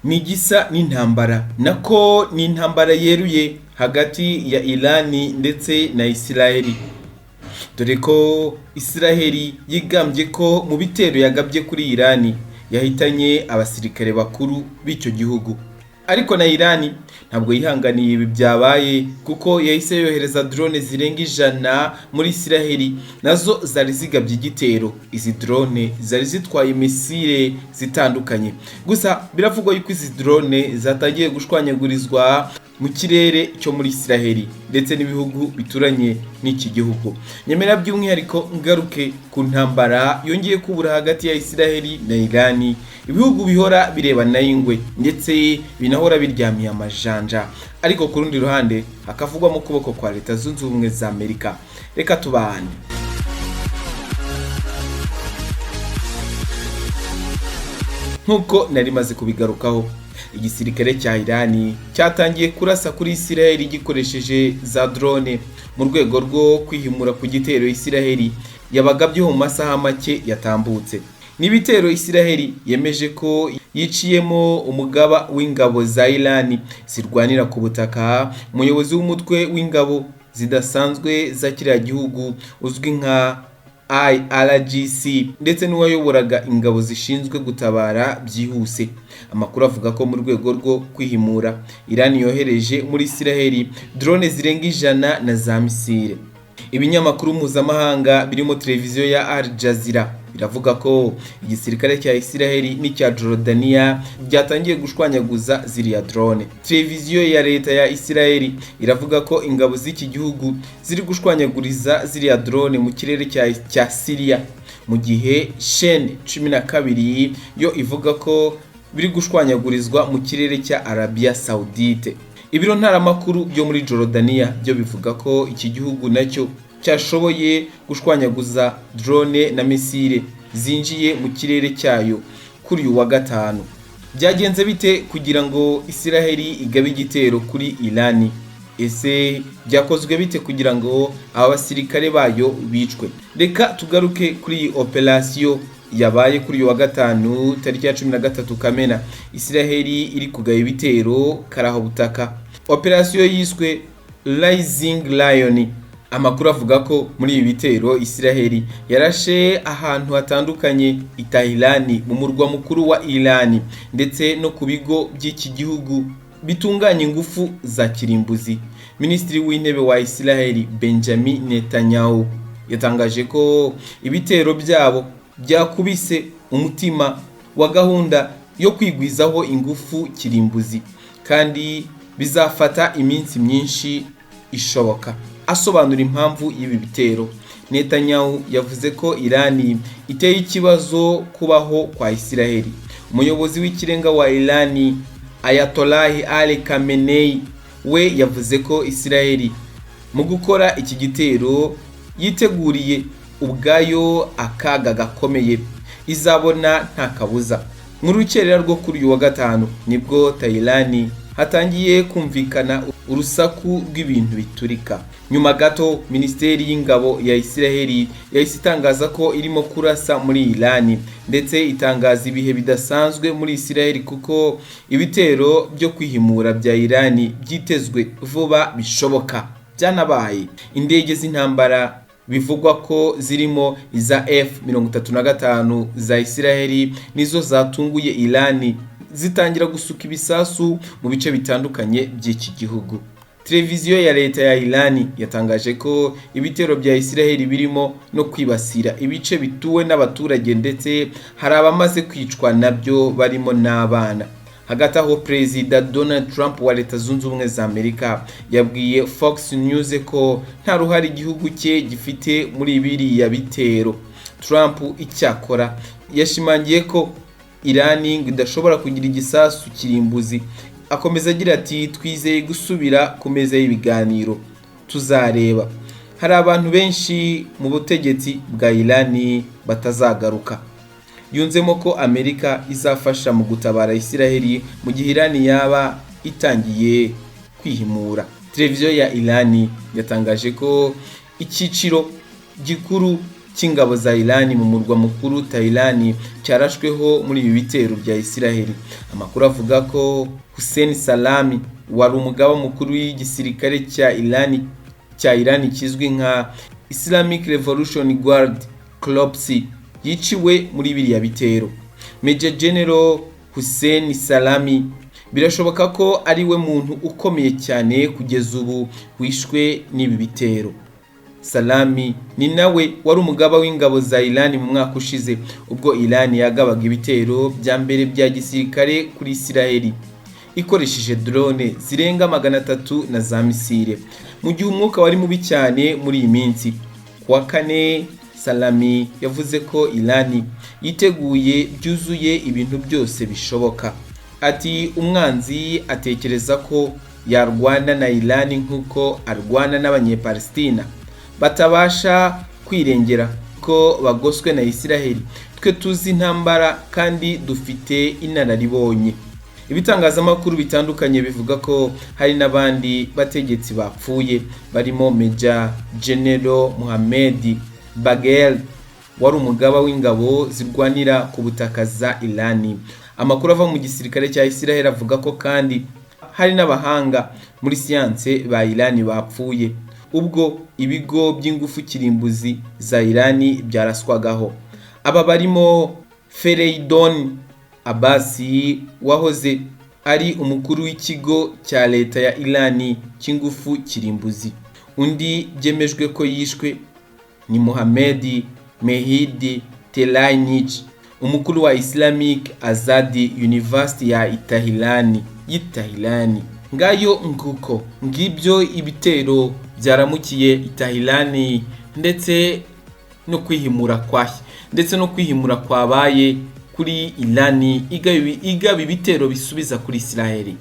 Ni igisa n'intambara, nako ni intambara yeruye hagati ya Irani ndetse na Isiraheli, dore ko Isiraheli yigambye ko mu bitero yagabye kuri Irani yahitanye abasirikare bakuru b'icyo gihugu. Ariko na Irani ntabwo yihanganiye ibi byabaye, kuko yahise yohereza drone zirenga 100 muri Isiraheli, nazo zari zigabye igitero. Izi drone zari zitwaye misile zitandukanye, gusa biravugwa yuko izi drone zatangiye gushwanyagurizwa mu kirere cyo muri Isiraheli ndetse n'ibihugu bituranye n'iki gihugu. Nyemera by'umwihariko ngaruke ku ntambara yongeye kubura hagati ya Isiraheli na Irani, ibihugu bihora birebana y'ingwe ndetse binahora biryamiye amajanja, ariko ku rundi ruhande hakavugwamo ukuboko kwa Leta Zunze Ubumwe za Amerika. Reka tubane. Nk'uko nari maze kubigarukaho, igisirikare cya Irani cyatangiye kurasa kuri Isiraheli gikoresheje za drone mu rwego rwo kwihimura ku gitero Isiraheli yabagabyeho mu masaha make yatambutse. Ni ibitero Isiraheli yemeje ko yiciyemo umugaba w'ingabo za Irani zirwanira ku butaka, umuyobozi w'umutwe w'ingabo zidasanzwe za kiriya gihugu uzwi nka IRGC, ndetse n'uwayoboraga ingabo zishinzwe gutabara byihuse. Amakuru avuga ko mu rwego rwo kwihimura, Irani yohereje muri Isiraheli drone zirenga 100 na za misile. Ibinyamakuru mpuzamahanga birimo televiziyo ya Al Jazeera biravuga ko igisirikare cya Isiraheli n'icya Jordania byatangiye gushwanyaguza ziriya drone. Televiziyo ya leta ya Isiraheli iravuga ko ingabo z'iki gihugu ziri gushwanyaguriza ziriya drone mu kirere cya Syria, mu gihe chaîne 12 yo ivuga ko biri gushwanyagurizwa mu kirere cya Arabia Saudite. Ibiro ntaramakuru byo muri Jordania byo bivuga ko iki gihugu nacyo cyashoboye gushwanyaguza drone na misile zinjiye mu kirere cyayo kuri uyu wa gatanu. Byagenze bite kugira ngo Isiraheli igabe igitero kuri Irani? Ese byakozwe bite kugira ngo aba basirikare bayo bicwe? Reka tugaruke kuri iyi operasiyo yabaye kuri uyu wa gatanu tariki ya 13 Kamena, Isiraheli iri kugaba ibitero karahabutaka. Operasiyo yiswe Rising Lion. Amakuru avuga ko muri ibi bitero Isiraheli yarashe ahantu hatandukanye i Tehran, mu murwa mukuru wa Irani, ndetse no ku bigo by'iki gihugu bitunganya ingufu za kirimbuzi. Minisitiri w'intebe wa Isiraheli Benjamin Netanyahu yatangaje ko ibitero byabo byakubise umutima wa gahunda yo kwigwizaho ingufu kirimbuzi, kandi bizafata iminsi myinshi ishoboka. Asobanura impamvu y'ibi bitero, Netanyahu yavuze ko Irani iteye ikibazo kubaho kwa Isiraheli. Umuyobozi w'ikirenga wa Irani Ayatollah Ali Khamenei we yavuze ko Isiraheli mu gukora iki gitero yiteguriye ubwayo akaga gakomeye izabona nta kabuza. Mu rukerera rwo kuri uyu wa gatanu nibwo Tehran hatangiye kumvikana urusaku rw'ibintu biturika. Nyuma gato Minisiteri y'ingabo ya Isiraheli yahise itangaza ko irimo kurasa muri Irani, ndetse itangaza ibihe bidasanzwe muri Isiraheli kuko ibitero byo kwihimura bya Irani byitezwe vuba bishoboka. Byanabaye. Indege z'intambara bivugwa ko zirimo iza F-35 za Isiraheli nizo zatunguye Irani, zitangira gusuka ibisasu mu bice bitandukanye by'iki gihugu. Televiziyo ya leta ya Irani yatangaje ko ibitero bya Isiraheli birimo no kwibasira ibice bituwe n'abaturage, ndetse hari abamaze kwicwa nabyo barimo n'abana. Hagati aho Perezida Donald Trump wa Leta Zunze Ubumwe za Amerika yabwiye Fox News ko nta ruhare igihugu cye gifite muri biriya bitero. Trump icyakora yashimangiye ko Irani ngo idashobora kugira igisasu kirimbuzi. Akomeza agira ati twizeye gusubira ku meza y'ibiganiro, tuzareba. Hari abantu benshi mu butegetsi bwa Irani batazagaruka. Yunzemo ko Amerika izafasha mu gutabara Isiraheli mu gihe Irani yaba itangiye kwihimura. Televiziyo ya Irani yatangaje ko icyiciro gikuru cy'ingabo za Irani mu murwa mukuru Tehran cyarashweho muri ibi bitero bya Isiraheli. Amakuru avuga ko Hussein Salami, wari umugaba mukuru w'igisirikare cya Irani kizwi nka Islamic Revolution Guard Corps, yiciwe muri biriya bitero. Major General Hussein Salami birashoboka ko ari we muntu ukomeye cyane kugeza ubu wishwe n'ibi bitero. Salami ni nawe wari umugaba w'ingabo za Iran mu mwaka ushize, ubwo Iran yagabaga ibitero bya mbere bya gisirikare kuri Isiraheli ikoresheje drone zirenga 300 na za misile, mu gihe umwuka wari mubi cyane muri iyi minsi. Ku wa kane, Salami yavuze ko Iran yiteguye byuzuye ibintu byose bishoboka. Ati: "Umwanzi atekereza ko yarwana na Iran nk'uko arwana n'Abanyepalestina batabasha kwirengera, ko bagoswe na Isiraheli. Twe tuzi intambara kandi dufite inararibonye." Ibitangazamakuru bitandukanye bivuga ko hari n'abandi bategetsi bapfuye, barimo Major General Mohamed Bagheri, wari umugaba w'ingabo zirwanira ku butaka za Irani. Amakuru ava mu gisirikare cya Isiraheli avuga ko kandi hari n'abahanga muri siyanse ba Irani bapfuye ubwo ibigo by'ingufu kirimbuzi za Irani byaraswagaho. Aba barimo Fereydon Abbasi, wahoze ari umukuru w'ikigo cya leta ya Irani cy'ingufu kirimbuzi. Undi byemejwe ko yishwe ni Mohamed Mehdi Tehranichi, umukuru wa Islamic Azad University ya Tehran y'i Tehran. Ngayo nguko, ngibyo ibitero byaramukiye i Tehran ndetse no kwihimura kwabaye kuri Irani igaba ibitero bisubiza kuri Isiraheli.